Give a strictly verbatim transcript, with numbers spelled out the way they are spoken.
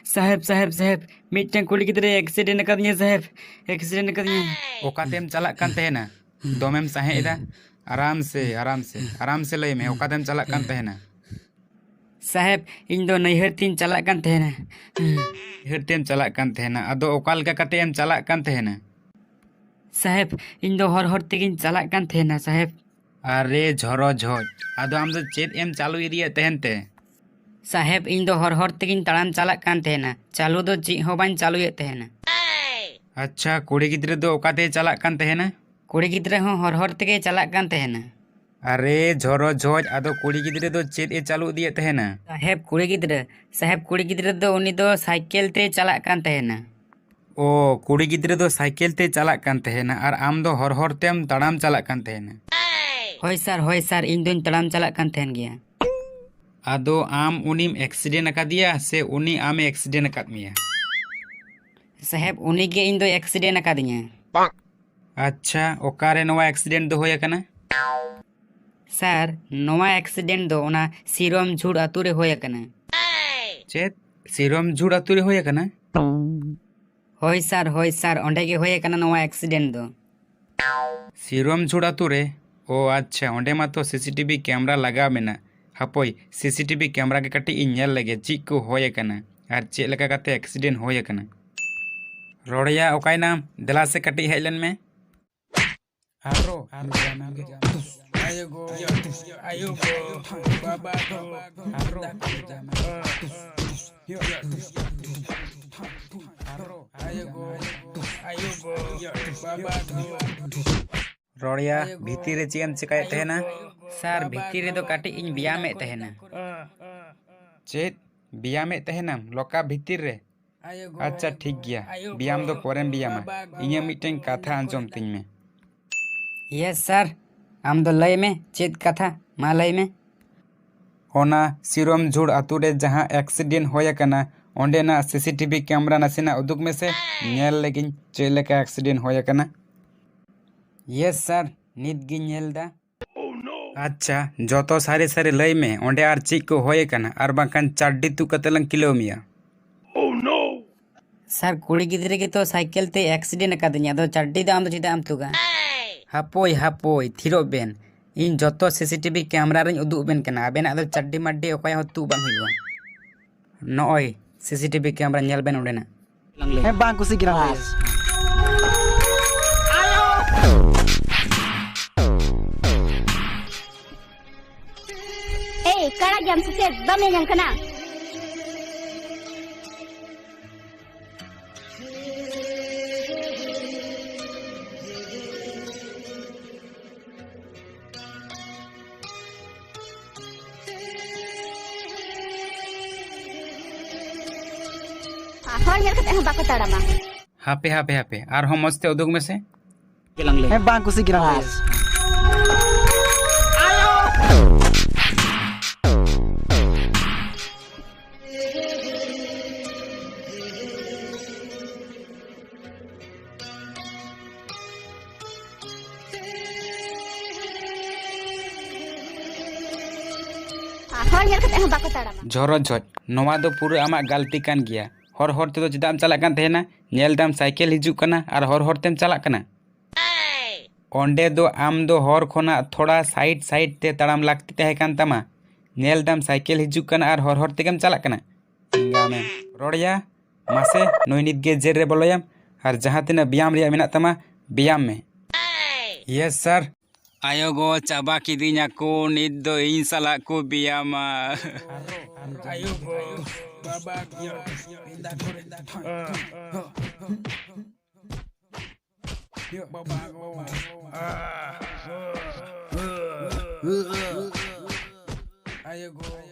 ᱥᱟᱦᱮᱵᱽ, ᱥᱟᱦᱮᱵᱽ, ᱥᱟᱦᱮᱵᱽ, ᱢᱤᱫᱴᱟᱝ ᱠᱩᱲᱤ ᱜᱤᱫᱽᱨᱟᱹ ᱮᱠᱥᱤᱰᱮᱱᱴ ᱟᱠᱟᱫᱤᱧᱟ ᱥᱟᱦᱮᱵᱽ, ᱮᱠᱥᱤᱰᱮᱱᱴ ᱟᱠᱟᱫᱤᱧᱟ᱾ ᱚᱠᱟᱛᱮᱢ ᱪᱟᱞᱟᱜ ᱠᱟᱱ ᱛᱟᱦᱮᱱᱟ? ᱫᱚᱢᱮᱢ ᱥᱟᱦᱮᱸᱫ ᱮᱫᱟ᱾ ᱟᱨᱟᱢ ᱥᱮ, ᱟᱨᱟᱢ ᱥᱮ, ᱟᱨᱟᱢ ᱥᱮ ᱞᱟᱹᱭ ᱢᱮ, ᱚᱠᱟᱛᱮᱢ ᱪᱟᱞᱟᱜ ᱠᱟᱱ ᱛᱟᱦᱮᱱᱟ? ᱥᱟᱦᱮᱵᱽ, ᱤᱧ ᱫᱚ ᱱᱟᱹᱭᱦᱟᱹᱨ ᱛᱤᱧ ᱪᱟᱞᱟᱜ ᱠᱟᱱ ᱛᱟᱦᱮᱱᱟ᱾ ᱱᱟᱹᱭᱦᱟᱹᱨ ᱛᱮᱢ ᱪᱟᱞᱟᱜ ᱠᱟᱱ ᱛᱟᱦᱮᱱᱟ? ᱟᱫᱚ ᱚᱠᱟ ᱞᱮᱠᱟ ᱠᱟᱛᱮ ᱮᱢ ᱪᱟᱞᱟᱜ ᱠᱟᱱ ᱛᱟᱦᱮᱱᱟ? ᱥᱟᱦᱮᱵᱽ, ᱤᱧ ᱫᱚ ᱦᱚᱨ ᱦᱚᱨ ᱛᱮᱜᱤᱧ ᱪᱟᱞᱟᱜ ᱠᱟᱱ ᱛᱟᱦᱮᱱᱟ ᱥᱟᱦᱮᱵᱽ᱾ ᱟᱨᱮ ᱡᱷᱚᱨᱚ ᱡᱷᱚᱡ, ᱟᱫᱚ ᱟᱢ ᱫᱚ ᱪᱮᱫ ᱮᱢ ᱪᱟᱹᱞᱩ ᱤᱫᱤᱭᱮᱫ ᱛᱟᱦᱮᱱ ᱛᱮ? ᱥᱟᱦᱮᱵᱽ, ᱤᱧ ᱫᱚ ᱦᱚᱨ ᱦᱚᱨ ᱛᱮᱜᱤᱧ ᱛᱟᱲᱟᱢ ᱪᱟᱞᱟᱜ ᱠᱟᱱ ᱛᱟᱦᱮᱱᱟ, ᱪᱟᱹᱞᱩ ᱫᱚ ᱪᱮᱫ ᱦᱚᱸ ᱵᱟᱹᱧ ᱪᱟᱹᱞᱩᱭᱮᱫ ᱛᱟᱦᱮᱱᱟ᱾ ᱟᱪᱪᱷᱟ, ᱠᱩᱲᱤ ᱜᱤᱫᱽᱨᱟᱹ ᱫᱚ ᱚᱠᱟᱛᱮᱭ ᱪᱟᱞᱟᱜ ᱠᱟᱱ ᱛᱟᱦᱮᱱᱟ? ᱠᱩᱲᱤ ᱜᱤᱫᱽᱨᱟᱹ ᱦᱚᱸ ᱦᱚᱨ ᱦᱚᱨ ᱛᱮᱜᱮᱭ ᱪᱟᱞᱟᱜ ᱠᱟᱱ ᱛᱟᱦᱮᱱᱟ᱾ ᱟᱨᱮ ᱡᱷᱚᱨᱚ ᱡᱷᱚᱡ, ᱟᱫᱚ ᱠᱩᱲᱤ ᱜᱤᱫᱽᱨᱟᱹ ᱫᱚ ᱪᱮᱫ ᱮ ᱪᱟᱹᱞᱩ ᱤᱫᱤᱭᱮᱫ ᱛᱟᱦᱮᱱᱟ? ᱥᱟᱦᱮᱵᱽ, ᱠᱩᱲᱤ ᱜᱤᱫᱽᱨᱟᱹ, ᱥᱟᱦᱮᱵᱽ, ᱠᱩᱲᱤ ᱜᱤᱫᱽᱨᱟᱹ ᱫᱚ ᱩᱱᱤ ᱫᱚ ᱥᱟᱭᱠᱮᱞ ᱛᱮᱭ ᱪᱟᱞᱟᱜ ᱠᱟᱱ ᱛᱟᱦᱮᱱᱟ᱾ ᱚ, ᱠᱩᱲᱤ ᱜᱤᱫᱽᱨᱟᱹ ᱫᱚ ᱥᱟᱭᱠᱮᱞ ᱛᱮᱭ ᱪᱟᱞᱟᱜ ᱠᱟᱱ ᱛᱟᱦᱮᱱᱟ ᱟᱨ ᱟᱢ ᱫᱚ ᱦᱚᱨ ᱦᱚᱨ ᱛᱮᱢ ᱛᱟᱲᱟᱢ ᱪᱟᱞᱟᱜ ᱠᱟᱱ ᱛᱟᱦᱮᱱᱟ᱾ ᱦᱳᱭ ᱥᱟᱨ, ᱦᱳᱭ ᱥᱟᱨ, ᱤᱧ ᱫᱚᱧ ᱛᱟᱲᱟᱢ ᱪᱟᱞᱟᱜ ᱠᱟᱱ ᱛᱟᱦᱮᱱ ᱜᱮᱭᱟ᱾ ᱟᱫᱚ ᱟᱢ ᱩᱱᱤᱢ ᱮᱠᱥᱤᱰᱮᱱᱴ ᱟᱠᱟᱫᱮᱭᱟ ᱥᱮ ᱩᱱᱤ ᱟᱢᱮ ᱮᱠᱥᱤᱰᱮᱱᱴ ᱟᱠᱟᱫ ᱢᱮᱭᱟ? ᱥᱟᱦᱮᱵᱽ, ᱩᱱᱤ ᱜᱮ ᱤᱧ ᱫᱚᱭ ᱮᱠᱥᱤᱰᱮᱱᱴ ᱟᱠᱟᱫᱤᱧᱟ᱾ ᱟᱪᱪᱷᱟ, ᱚᱠᱟᱨᱮ ᱱᱚᱣᱟ ᱮᱠᱥᱤᱰᱮᱱᱴ ᱫᱚ ᱦᱩᱭ ᱟᱠᱟᱱᱟ? ᱥᱟᱨ, ᱱᱚᱣᱟ ᱮᱠᱥᱤᱰᱮᱱᱴ ᱫᱚ ᱚᱱᱟ ᱥᱤᱨᱚᱢ ᱡᱷᱩᱲ ᱟᱛᱳ ᱨᱮ ᱦᱩᱭ ᱟᱠᱟᱱᱟ᱾ ᱪᱮᱫ? ᱥᱤᱨᱚᱢ ᱡᱷᱩᱲ ᱟᱛᱳ ᱨᱮ ᱦᱩᱭ ᱟᱠᱟᱱᱟ? ᱦᱳᱭ ᱥᱟᱨ, ᱦᱳᱭ ᱥᱟᱨ, ᱚᱸᱰᱮ ᱜᱮ ᱦᱩᱭ ᱟᱠᱟᱱᱟ ᱱᱚᱣᱟ ᱮᱠᱥᱤᱰᱮᱱᱴ ᱫᱚ᱾ ᱥᱤᱨᱚᱢ ᱡᱷᱩᱲ ᱟᱛᱳ ᱨᱮ? ᱳ ᱟᱪᱪᱷᱟ, ᱚᱸᱰᱮ ᱢᱟᱛᱚ ᱥᱤᱥᱤᱴᱤᱵᱷᱤ ᱠᱮᱢᱨᱟ ᱞᱟᱜᱟᱣ ᱢᱮᱱᱟᱜ᱾ ᱦᱟᱯᱳᱭ, ᱥᱤᱥᱤᱴᱤᱵᱷᱤ ᱠᱮᱢᱨᱟ ᱜᱮ ᱠᱟᱹᱴᱤᱡ ᱤᱧ ᱧᱮᱞ ᱞᱮᱜᱮ, ᱪᱮᱫ ᱠᱚ ᱦᱩᱭ ᱟᱠᱟᱱᱟ ᱟᱨ ᱪᱮᱫ ᱞᱮᱠᱟ ᱠᱟᱛᱮ ᱮᱠᱥᱤᱰᱮᱱᱴ ᱦᱩᱭ ᱟᱠᱟᱱᱟ᱾ ᱨᱚᱲᱮᱭᱟ, ᱚᱠᱟᱭᱱᱟᱢ? ᱫᱮᱞᱟ ᱥᱮ ᱠᱟᱹᱴᱤᱡ ᱦᱮᱡ ᱞᱮᱱ ᱢᱮ᱾ ᱟᱨᱚ, ᱟᱨᱚ ᱡᱟᱢᱟᱢ ᱜᱮ᱾ ᱟᱭᱳ ᱜᱚ, ᱟᱭᱳ ᱜᱚ, ᱵᱟᱵᱟ ᱜᱚ, ᱟᱨᱚ ᱡᱟᱢᱟᱢ ᱜᱮ᱾ ᱟᱨᱚ, ᱟᱭᱳ ᱜᱚ, ᱟᱭᱳ ᱜᱚ, ᱵᱟᱵᱟ ᱜᱚ᱾ ᱨᱚᱲᱮᱭᱟ, ᱵᱷᱤᱛᱤᱨ ᱨᱮ ᱪᱮᱫ ᱮᱢ ᱪᱮᱠᱟᱭᱮᱫ ᱛᱟᱦᱮᱱᱟ? ᱥᱟᱨ, ᱵᱷᱤᱛᱤᱨ ᱨᱮᱫᱚ ᱠᱟᱹᱴᱤᱡ ᱤᱧ ᱵᱮᱭᱟᱢᱮᱫ ᱛᱟᱦᱮᱱᱟ᱾ ᱪᱮᱫ? ᱵᱮᱭᱟᱢᱮᱫ ᱛᱟᱦᱮᱱᱟᱢ ᱞᱚᱠᱟᱯ ᱵᱷᱤᱛᱤᱨ ᱨᱮ? ᱟᱪᱪᱷᱟ, ᱴᱷᱤᱠ ᱜᱮᱭᱟ, ᱵᱮᱭᱟᱢ ᱫᱚ ᱯᱚᱨᱮᱢ ᱵᱮᱭᱟᱢᱟ, ᱤᱧᱟᱹᱜ ᱢᱤᱫᱴᱮᱱ ᱠᱟᱛᱷᱟ ᱟᱸᱡᱚᱢ ᱛᱤᱧ ᱢᱮ᱾ ᱭᱮᱥ ᱥᱟᱨ, ᱟᱢ ᱫᱚ ᱞᱟᱹᱭ ᱢᱮ, ᱪᱮᱫ ᱠᱟᱛᱷᱟ? ᱢᱟ ᱞᱟᱹᱭ ᱢᱮ᱾ ᱚᱱᱟ ᱥᱤᱨᱚᱢ ᱡᱷᱩᱲ ᱟᱛᱳ ᱨᱮ ᱡᱟᱦᱟᱸ ᱮᱠᱥᱤᱰᱮᱱᱴ ᱦᱩᱭ ᱟᱠᱟᱱᱟ, ᱚᱸᱰᱮᱱᱟᱜ ᱥᱤᱥᱤᱴᱤᱵᱷᱤ ᱠᱮᱢᱨᱟ ᱱᱟᱥᱮᱱᱟᱜ ᱩᱫᱩᱜ ᱢᱮᱥᱮ, ᱧᱮᱞ ᱞᱮᱜᱤᱧ ᱪᱮᱫ ᱞᱮᱠᱟ ᱮᱠᱥᱤᱰᱮᱱᱴ ᱦᱩᱭ ᱟᱠᱟᱱᱟ᱾ ᱭᱮᱥ ᱥᱟᱨ, ᱱᱤᱛ ᱜᱤᱧ ᱧᱮᱞ ᱮᱫᱟ᱾ ᱟᱪᱪᱷᱟ, ᱡᱚᱛᱚ ᱥᱟᱹᱨᱤ ᱥᱟᱹᱨᱤ ᱞᱟᱹᱭ ᱢᱮ, ᱚᱸᱰᱮ ᱟᱨ ᱪᱮᱫ ᱠᱚ ᱦᱩᱭ ᱟᱠᱟᱱᱟ? ᱟᱨ ᱵᱟᱝᱠᱷᱟᱱ ᱪᱟᱰᱰᱤ ᱛᱩᱫ ᱠᱟᱛᱮ ᱞᱟᱝ ᱠᱷᱤᱞᱟᱹᱣ ᱢᱮᱭᱟ᱾ ᱥᱟᱨ, ᱠᱩᱲᱤ ᱜᱤᱫᱽᱨᱟᱹ ᱜᱮᱛᱚ ᱥᱟᱭᱠᱮᱞ ᱛᱮ ᱮᱠᱥᱤᱰᱮᱱᱴ ᱟᱠᱟᱫᱤᱧᱟ, ᱟᱫᱚ ᱪᱟᱰᱰᱤ ᱫᱚ ᱟᱢ ᱫᱚ ᱪᱮᱫᱟᱜ ᱮᱢ ᱛᱩᱜᱟ? ᱦᱟᱯᱳᱭ, ᱦᱟᱯᱳᱭ, ᱛᱷᱤᱨᱚᱜ ᱵᱮᱱ᱾ ᱤᱧ ᱡᱚᱛᱚ ᱥᱤᱥᱤᱴᱤᱵᱷᱤ ᱠᱮᱢᱨᱟ ᱨᱤᱧ ᱩᱫᱩᱜ ᱵᱮᱱ ᱠᱟᱱᱟ, ᱟᱵᱮᱱᱟᱜ ᱫᱚ ᱪᱟᱰᱰᱤ ᱢᱟᱰᱰᱤ ᱚᱠᱚᱭᱟᱜ ᱦᱚᱸ ᱛᱩᱜ ᱵᱟᱝ ᱦᱩᱭᱩᱜᱼᱟ᱾ ᱱᱚᱜᱼᱚᱭ ᱥᱤᱥᱤᱴᱤᱵᱷᱤ ᱠᱮᱢᱨᱟ ᱧᱮᱞ ᱵᱮᱱ ᱚᱸᱰᱮᱱᱟᱜ᱾ ᱦᱮᱸ, ᱵᱟᱝ ᱠᱩᱥᱤ ᱠᱟᱱᱟ᱾ ᱮᱭ, ᱠᱟᱲᱟ ᱜᱮᱭᱟᱢ ᱥᱮ ᱪᱮᱫ? ᱵᱟᱢ ᱧᱮᱧᱟᱢ ᱠᱟᱱᱟ? ᱦᱚᱲ ᱧᱮᱞ ᱠᱟᱛᱮ ᱦᱚᱸ ᱵᱟᱠᱚ ᱛᱟᱲᱟᱢᱟ᱾ ᱦᱟᱯᱮ, ᱦᱟᱯᱮ, ᱦᱟᱯᱮ, ᱟᱨᱦᱚᱸ ᱢᱚᱡᱽ ᱛᱮ ᱩᱫᱩᱜ ᱢᱮᱥᱮ᱾ ᱦᱮᱸ, ᱵᱟᱝ ᱠᱩᱥᱤ ᱠᱟᱱᱟ᱾ ᱦᱚᱲ ᱧᱮᱞ ᱠᱟᱛᱮ ᱦᱚᱸ ᱵᱟᱠᱚ ᱛᱟᱲᱟᱢᱟ᱾ ᱡᱷᱚᱨᱚ ᱡᱷᱚᱡ, ᱱᱚᱣᱟ ᱫᱚ ᱯᱩᱨᱟᱹ ᱟᱢᱟᱜ ᱜᱟᱞᱛᱤ ᱠᱟᱱ ᱜᱮᱭᱟ᱾ ᱦᱚᱨ ᱦᱚᱨ ᱛᱮᱫᱚ ᱪᱮᱫᱟᱜ ᱮᱢ ᱪᱟᱞᱟᱜ ᱠᱟᱱ ᱛᱟᱦᱮᱱᱟ? ᱧᱮᱞ ᱫᱟᱢ ᱥᱟᱭᱠᱮᱞ ᱦᱤᱡᱩᱜ ᱠᱟᱱᱟ ᱟᱨ ᱦᱚᱨ ᱦᱚᱨ ᱛᱮᱢ ᱪᱟᱞᱟᱜ ᱠᱟᱱᱟ᱾ ᱚᱸᱰᱮ ᱫᱚ ᱟᱢ ᱫᱚ ᱦᱚᱨ ᱠᱷᱚᱱᱟᱜ ᱛᱷᱚᱲᱟ ᱥᱟᱭᱤᱰ ᱥᱟᱭᱤᱰ ᱛᱮ ᱛᱟᱲᱟᱢ ᱞᱟᱹᱠᱛᱤ ᱛᱟᱦᱮᱸ ᱠᱟᱱ ᱛᱟᱢᱟ᱾ ᱧᱮᱞ ᱫᱟᱢ ᱥᱟᱭᱠᱮᱞ ᱦᱤᱡᱩᱜ ᱠᱟᱱᱟ ᱟᱨ ᱦᱚᱨ ᱦᱚᱨ ᱛᱮᱜᱮᱢ ᱪᱟᱞᱟᱜ ᱠᱟᱱᱟ᱾ ᱮᱸᱜᱟ ᱢᱮ᱾ ᱨᱚᱲ ᱭᱟ, ᱢᱟᱥᱮ ᱱᱩᱭ ᱱᱤᱛ ᱜᱮ ᱡᱮᱞ ᱨᱮ ᱵᱚᱞᱚᱭᱟᱢ ᱟᱨ ᱡᱟᱦᱟᱸ ᱛᱤᱱᱟᱹᱜ ᱵᱮᱭᱟᱢ ᱨᱮᱭᱟᱜ ᱢᱮᱱᱟᱜ ᱛᱟᱢᱟ, ᱵᱮᱭᱟᱢ ᱢᱮ᱾ ᱭᱮᱥ ᱥᱟᱨ᱾ ᱟᱭᱳ ᱜᱚ ᱪᱟᱵᱟ ᱠᱤᱫᱤᱧᱟ ᱠᱚ, ᱱᱤᱛ ᱫᱚ ᱤᱧ ᱥᱟᱞᱟᱜ ᱠᱚ ᱵᱮᱭᱟᱢᱟ᱾ ᱟᱭᱳ ᱜᱚ, ᱵᱟᱵᱟ ᱜᱚ, ᱵᱟᱵᱟ ᱜᱚ᱾ ᱟᱭᱳ ᱜᱚ᱾